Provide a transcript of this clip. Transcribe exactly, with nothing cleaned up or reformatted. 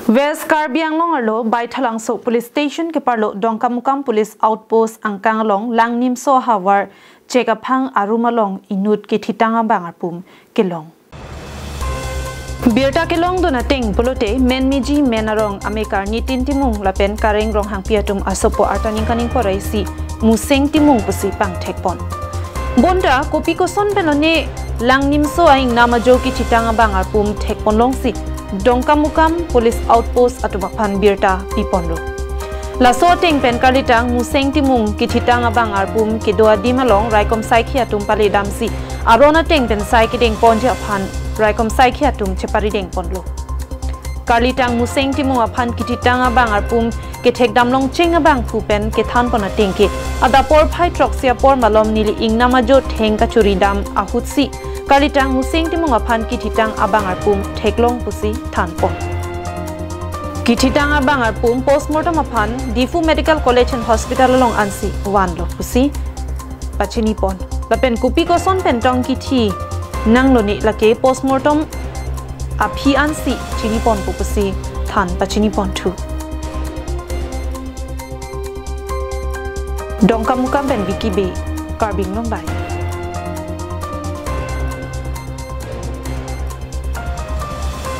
West Karbi Anglong arlo Baithalangso Police Station keparlo Dongkamukam Police Outpost angkang along Langnimso ahavar chek aphang arum along inut kethitang abang arpum kelong. Birta kelongdun ateng pulote Menmeji Men arong amekar Nitin Timung lapen Kareng Ronghangpi atum asopo arta ningkan ingkoi ra isi Museng Timung pusi pangthekpon. Bonta kopi koson pen lone Langnimso a-ingnam ajo kethitang abang arpum thekponlongsi Dongkamukam Police Outpost atum aphan birta piponlo. Laso ateng pen karlitang Museng Timung kethitang abang arpum kedo adim along raikom saikhi atum paledamsi aron ateng pen sai kedengponji aphan raikom saikhi atum cheparidengponlo. Karlitang Museng Timung aphan kethitang abang arpum kethekdamlongcheng abangphu pen kethanpon ateng ke adap porphai throksi apor malom neli ingnam ajo theng kachoridam ahutsi karlitang Museng Timung aphan kethitang abang arpum theklong pusi thanpon. Kethitang abang arpum postmortem aphan Diphu Medical College and Hospital along ansi vanlo pusi pachinipon. Lapen kopi koson pen tong kethi nanglone lake postmortem aphi ansi chiniponpo pusi than pachiniponthu. Dongkamukam pen Vicky Bey, Karbi Anglong Live.